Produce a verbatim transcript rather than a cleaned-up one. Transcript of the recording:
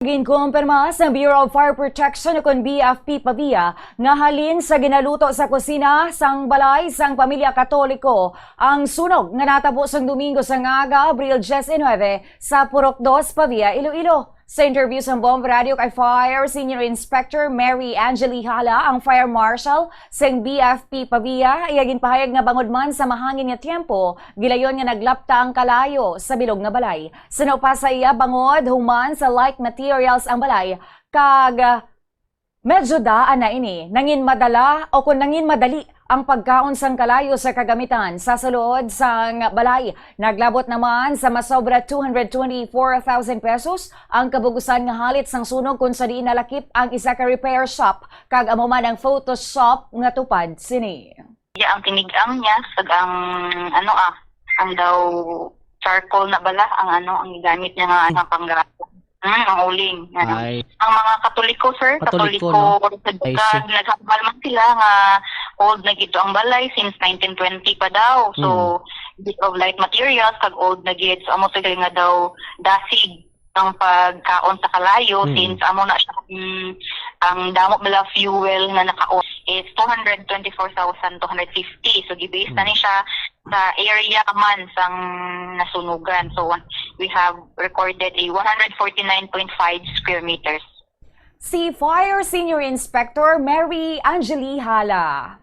Ginkumpirma sa Bureau of Fire Protection, ukon B F P Pavia, nga halin sa ginaluto sa kusina sang balay sang pamilya Katoliko ang sunog nga natabo sang Domingo sang aga, Abril diecinuebe, sa Purok Dos, Pavia, Iloilo. Sa interview sa Bomb Radio kay Fire Senior Inspector Mary Angeli Hala, ang Fire Marshal sang B F P Pavia, iya ginpahayag nga bangod man sa mahangin nga tiyempo, gilayon nga naglapta ang kalayo sa bilog nga balay. Suno pa sa iya, bangod human sa light materials ang balay, kag, ah, medyo daan na ini, nangin madala o kung nangin madali ang pagkaon sang kalayo sa kagamitan sa sulod sang balay. Naglabot naman sa masobra two hundred twenty-four thousand pesos ang kabugusan nga halit sang sunog, kung sa diin nalakip ang isa ka repair shop kag amo man ang photo shop nga tupad sini. Iya ang tinigang niya, kag ang, ano, ah, ang daw charcoal na bala, ang, ano, ang gigamit niya nga, ano, panggatas. Mm, ang uling, ano. Ay. Ang mga Katoliko, sir, Katoliko, Katoliko, no? Orthodox, I see. Kag naghambal man sila nga old na gid ang balay since nineteen twenty pa daw. So, Mm. bit of light materials, kag old na gid. So, amo sila nga daw dasig ang pagkaon sa kalayo, Mm. since amo na siya, mm, ang damo bala fuel nga nakaon is two hundred twenty-four thousand two hundred fifty. So, gibase na Mm. ni siya sa area man sang nasunugan. So, one, we have recorded a one hundred forty-nine point five square meters. Si Fire Senior Inspector Mary Angeli Hala.